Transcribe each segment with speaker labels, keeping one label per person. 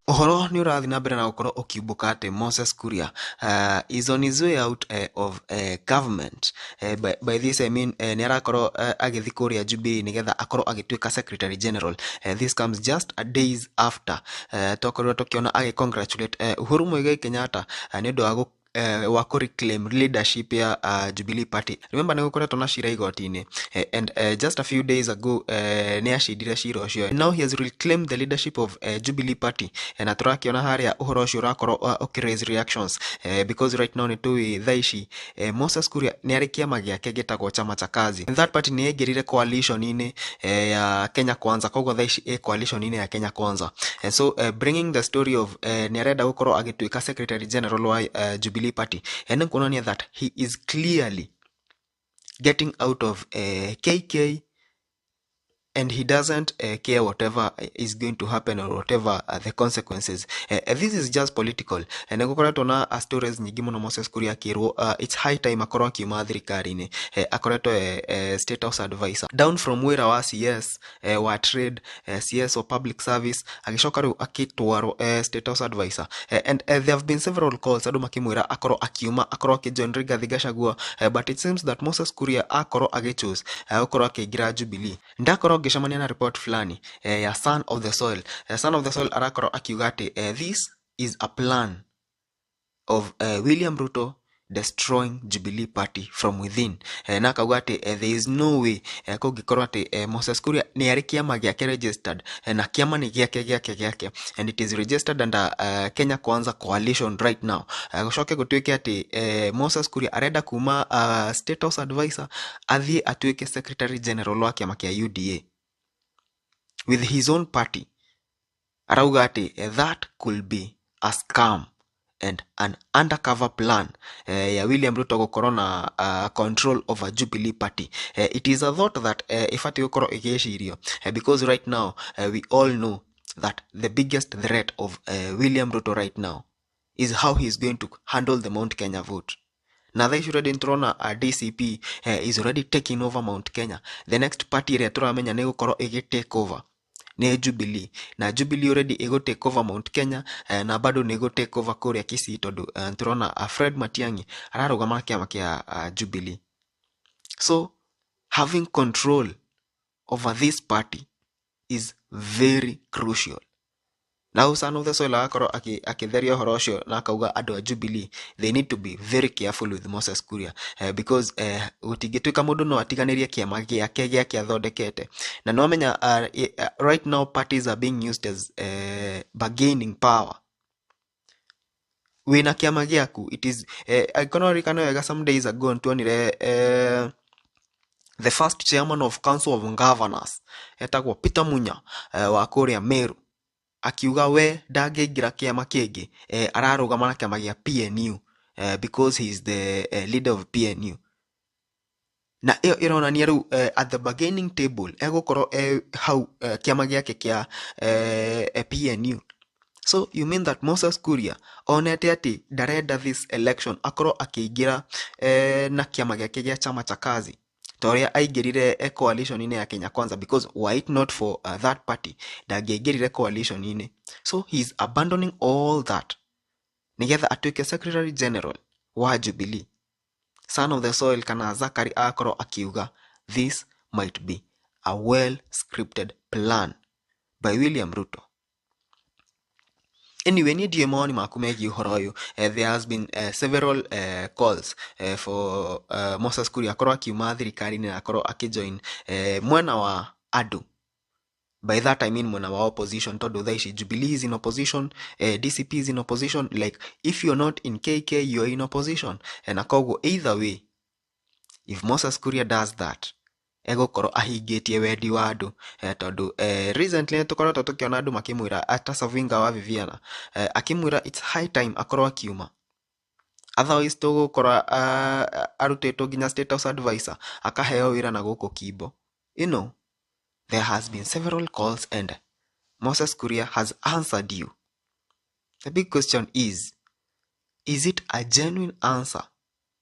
Speaker 1: Ũhoro nĩ ũrathiĩ na mbere na gũkorwo ũkiumbũka atĩ Moses Kuria is on his way out of government. By this I mean nĩ arakorwo agĩthiĩ kũrĩa Jubilee nĩgetha akorwo agĩtuĩka Secretary General. This comes just a days after twakorirwo tũkĩona agĩ congratulate Uhuru Muigai Kenyatta nĩ ũndũ wa wa kũ reclaim leadership ya Jubilee Party. Remember nĩ gũkoretwo na cira igoti-inĩ, and just a few days ago nĩ acindire cira ũcio. Now he has reclaimed the leadership of Jubilee Party, na tũrakĩona harĩa ũhoro ũcio ũrakorwo ũkĩ raise reactions, because right now nĩ tũĩ thaa ici Moses Kuria nĩ arĩ kĩama gĩake gĩtagwo Chama cha Kazi. And that party nĩ yaingĩrire coalition-inĩ ya Kenya Kwanza, koguo thaa ici ĩ coalition-inĩ ya Kenya Kwanza. So bringing the story of nĩ arenda gũkorwo agĩtuĩka Secretary General wa Jubilee Party, nĩ kuonania that he is clearly getting out of KK and he doesn't care whatever is going to happen or whatever the consequences. This is just political. Nĩ gũkoretwo na stories nyingĩ mũno Moses Kuria akĩrwo it's high time akorwo akiuma thirikari-inĩ. Akoretwo State House advisor down from wĩra wa CS wa trade, CS wa public service, agĩcoka rĩu akĩtwarwo State House advisor, and there have been several calls andũ makĩmwĩra akorwo akiuma, akorwo akĩjoin Rigathi Gachagua, but it seems that Moses Kuria akorwo agĩchoose gũkorwo akĩingĩra Jubilee. Ndakorwo ngĩcemania na report fulani ya Son of the Soil. Son of the Soil arakorwo akiuga atĩ this is a plan of William Ruto destroying Jubilee Party from within, na akauga atĩ there is no way kũngĩkorwo atĩ Moses Kuria nĩ arĩ kĩama gĩake registered, na kĩama nĩ gĩake gĩake gĩake and it is registered under Kenya Kwanza coalition right now, gũcoke gũtuĩke atĩ Moses Kuria arenda kuma State House advisor athiĩ atuĩke Secretary General wa kĩama kĩa UDA with his own party. Arauga atĩ that could be a scam and an undercover plan ya William Ruto gũkorwo na control over Jubilee Party. It is a thought that ĩbatiĩ gũkorwo ĩgĩcirio, because right now we all know that the biggest threat of William Ruto right now is how he is going to handle the Mount Kenya vote. Na thaa ici already nĩtũrona DCP is already taking over Mount Kenya. The next party ĩrĩa tũramenya nĩ gũkorwo ĩgĩ take over nĩ Jubilee, na Jubilee already ĩgũ take over Mount Kenya, na bado nĩ ĩgũ take over kũrĩa Kisii, tondũ tũrona Fred Matiang'i ararũgama na kĩama kĩa Jubilee. So having control over this party is very crucial. Na Son of the Soil agakorwo akĩtheria ũhoro ũcio na akauga andũ a Jubilee, they need to be very careful with Moses Kuria, because gũtingĩtuĩka mũndũ no atiganĩrie kĩama gĩake gĩake athondekete. Na no amenya right now parties are being used as bargaining power. Wĩna kĩama gĩaku, it is angĩkorwo ririkana wega, some days ago nĩtuonire the first chairman of Council of Governors etagwo Peter Munya wa kũrĩa Meru akiuga we ndangĩingĩra kĩama kĩngĩ, ararũgama na kĩama gĩa PNU because he is the leader of PNU. Na ĩyo ĩronania rĩu at the bargaining table egũkorwo e hau kĩama gĩake kĩa PNU. So you mean that Moses Kuria onete atĩ ndarenda this election akorwo akĩingĩra na kĩama gĩake gĩa Chama cha Kazi ta ũrĩa aingĩrire coalition-inĩ ya Kenya Kwanza, because were it not for that party ndangĩaingĩrire coalition-inĩ. So he is abandoning all that nĩgetha atuĩke Secretary General wa Jubilee. Son of the Soil kana Zakari akorwo akiuga this might be a well scripted plan by William Ruto. Anyway, niĩ ndiũĩ mawoni maku megiĩ ũhoro ũyũ. There has been several calls for Moses Kuria akorwo akiuma thirikari-inĩ na akorwo akĩjoin mwena wa andũ. By that I mean mwena wa opposition, tondũ thaa ici Jubilee is in opposition, DCP is in opposition. Like, if you're not in KK, you're in opposition. Na koguo either way, if Moses Kuria does that, egũkorwo ahingĩtie wendi wa andũ, tondũ recently nĩtũkoretwo tũkĩona andũ makĩmwĩra ata Savinga wa Viviana akĩmwĩra it's high time akorwo akiuma, otherwise tũgũkora arutĩtwo nginya State House advisor akaheo wĩra na gũkũ Kimbo. There has been several calls and Moses Kuria has answered you. The big question is it a genuine answer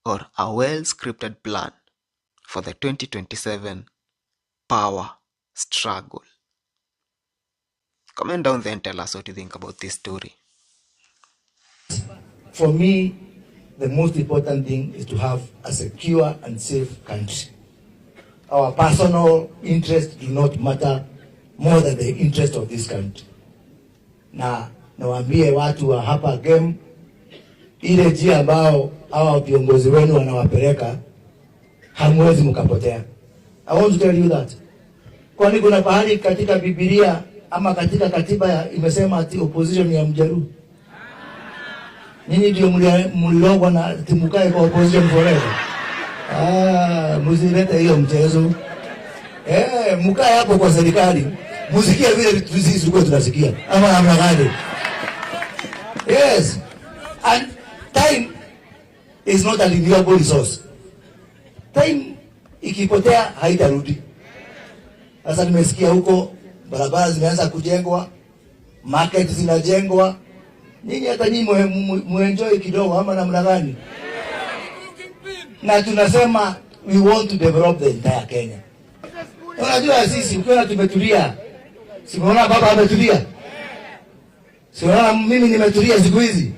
Speaker 1: or a well scripted plan for the 2027 power struggle? Comment down there and tell us what you think about this story.
Speaker 2: For me, the most important thing is to have a secure and safe country. Our personal interests do not matter more than the interest of this country. Na nawaambie watu wa hapa Gem, ile njia ambao hawa viongozi wenu wanawapeleka, hamwezi mkapotea. I want to tell you that. Kwani kuna pahali katika Biblia ama katika katiba imesema ati opposition ya Mjaluo? Nyinyi ndio mlilogwa na ati mkae kwa opposition forever. Ah, msilete hiyo mchezo. Eh, mkae hapo kwa serikali. Msikie vile sisi tulikuwa tunasikia. Ama namna gani? Yes. And time is not a renewable resource. Time ikipotea haitarudi. Sasa nimesikia huko barabara zimeanza kujengwa, market zinajengwa. Nyinyi hata nyinyi muenjoy kidogo ama namna gani? Na tunasema we want to develop the entire Kenya. Unajua sisi ukiona tumetulia, si umeona baba ametulia? Si unaona mimi nimetulia siku hizi?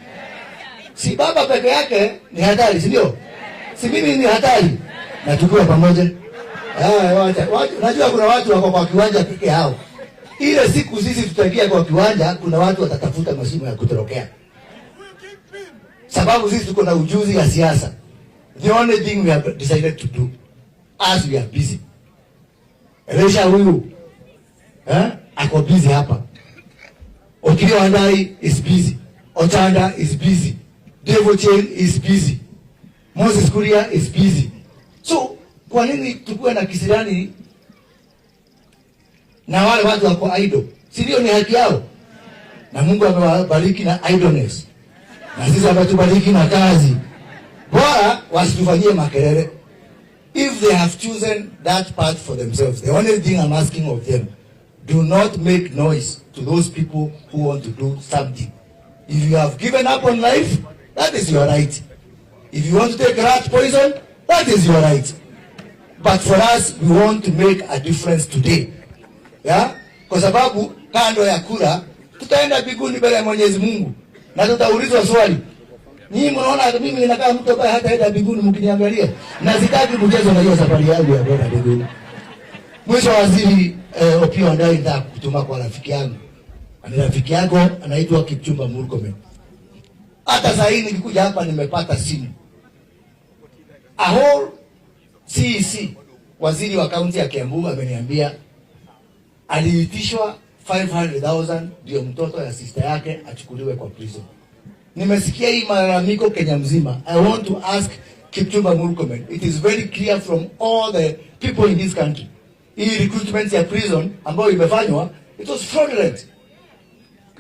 Speaker 2: Si baba peke yake ni hatari, si ndio? Si mimi ni hatari na tukiwa pamoja. Ah, wacha, wacha, unajua kuna watu wako kwa kiwanja peke yao. Ile siku sisi tutaingia kwa kiwanja, kuna watu watatafuta mashimo ya kutorokea, sababu sisi tuko na ujuzi ya siasa. The only thing we have decided to do as we are busy. Elisha huyu ako busy hapa. Opiyo Wandayi is busy. Ochanda is busy. Dave Ochieng is busy. Moses Kuria is busy. So kwa nini tukuwe na kisirani na wale watu wako idle? Si ndio ni haki yao? Na Mungu amewabariki na idleness. Na sisi ametubariki na kazi. Bora wasitufanyie makelele. If they have chosen that path for themselves, the only thing I'm asking of them, do not make noise to those people who want to do something. If you have given up on life, that is your right. If you want to take rat poison, that is your right. But for us, we want to make a difference today. Yeah? Kwa sababu kando ya kura tutaenda mbinguni mbele ya Mwenyezi Mungu na tutaulizwa swali. Nyinyi mnaona mimi ninakaa mtu ambaye hataenda mbinguni mkiniangalia, na sitaki mchezo na hiyo safari yangu ya kwenda mbinguni. Mwisho, waziri Opiyo Wandayi, nataka kutuma kwa rafiki yangu. Ni rafiki yako anaitwa Kipchumba Murkomen. Hata saa hii nikikuja hapa nimepata simu. A whole CEC, waziri wa kaunti ya Kiambu, ameniambia aliitishwa 500,000 ndio mtoto ya sister yake achukuliwe kwa prison. Nimesikia hii malalamiko Kenya mzima. I want to ask Kipchumba Murkomen. It is very clear from all the people in this country. Hii recruitment ya prison ambayo imefanywa, it was fraudulent.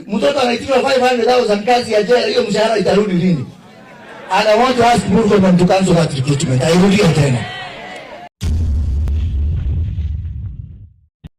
Speaker 2: Mtoto anaitishwa 500,000 kazi ya jela, hiyo mshahara itarudi lini? And I want to ask Murkomen to cancel that recruitment. Airudie tena.